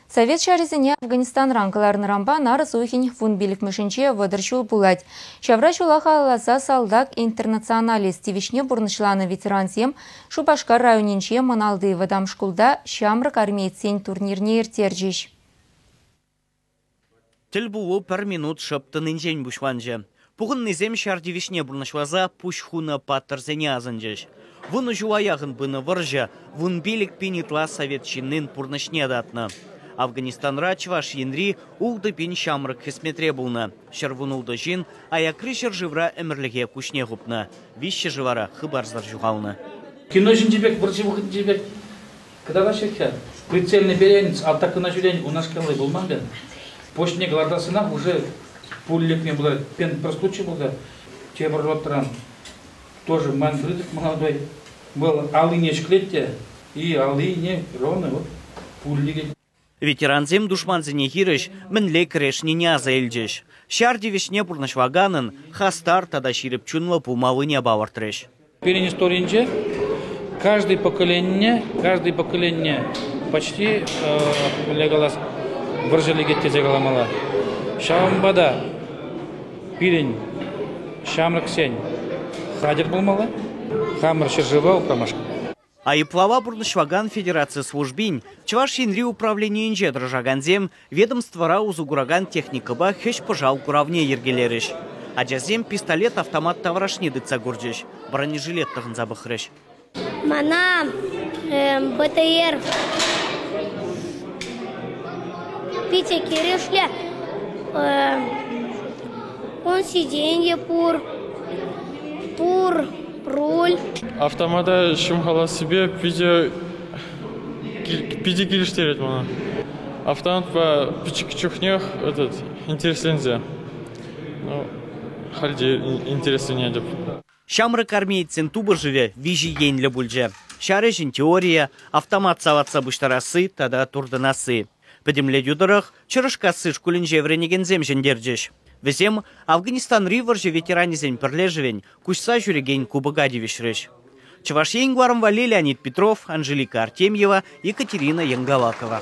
Совет ҫарӗсене Афганистанран кӑларнӑранпа нарӑс уйӑхӗн 15-мӗшӗнче 30 ҫул пулать. Ҫавра ҫула халалласа салтак-интернационалист тивӗҫне пурнӑҫланӑ ветерансем Шупашкар районӗнче Мӑналти вӑтам шкулта ҫамрӑк армеецсен турнирне ирттерчӗҫ. Тӗлпулу пӗр минут шӑп тӑнинчен пуҫланчӗ. Пухӑннисем ҫар тивӗҫне пурнӑҫласа пуҫ хунӑ паттӑрсене асӑнчӗҫ. 10 ҫула яхӑн пынӑ вӑрҫӑ 15 пин ытла совет ҫыннин пурнӑҫне татнӑ. Афганистанра Чӑваш Енри 6 пин ҫамрӑк хӗсметре пулнӑ. 116 ҫын аякри ҫӗршывра ӗмӗрлӗхе куҫне хупнӑ. 300 вара хыпарсӑр ҫухалнӑ. Кино ҫинчи пек, вӑрҫӑ вӑхӑтӗнчи пек кӑтартаҫҫӗ-ха. Прицельный перенец, атакӑна ҫӳрен унашкалли пулман пек. Пуҫне кӑлартассӑнах уже пуль лекме пулать. Пӗр случай пулса тепӗр ротран тоже ман призыв молодой был, аллине ҫӗклет те и аллине ровно вот пуль лекет. Ветерансем душмансене хирӗҫ мӗнле кӗрешнине аса илчӗҫ. Ҫар тивӗҫне пурнӑҫлаканӑн хастар тата ҫирӗп чунлӑ пулмаллине палӑртрӗҫ. Пирӗн историнче каждый поколение почти мӗнле калас, вӑрҫӑ лекет тесе каламалла. Ҫавӑнпа та пирӗн ҫамрӑксен хатӗр пулмалла, хамӑр ҫӗршыва упрамашкӑн. Айӑплава пурнӑҫлакан федераци службин Чӑваш Енри управленийӗнче тӑрӑшакансем ведомствӑра усӑ куракан техникӑпа хӗҫ-пӑшал куравне йӗркелерӗҫ. Ачасем пистолет-автомат таврашне тытса курчӗҫ, бронежилет тӑхӑнса пӑхрӗҫ. Мана БТР питӗ килӗшрӗ. Ун сиденье пур, пур руль. Автомата ҫӑмхалассипе питӗ килӗштерет мана. Автоматпа пӗчӗк чухнех этот интересленсе. Ну, халь те интересленетӗп. Ҫамрӑк армеецсен тупӑшӑвӗ 3 енлӗ пулчӗ. Ҫар ӗҫӗн теорийӗ, автомат салатса пуҫтарасси тата туртӑнасси. Пӗтӗмлетӳ тӑрӑх Чӑрӑшкасси шкулӗнче вӗренекенсем ҫӗнтерчӗҫ. Вӗсем Афганистанри вӑрҫӑ ветеранӗсен пӗрлешӗвӗн куҫса ҫӳрекен кубока тивӗҫрӗҫ. Чӑваш Ен кӑларӑм валли Леонид Петров, Анжелика Артемьева, Екатерина Янгалакова.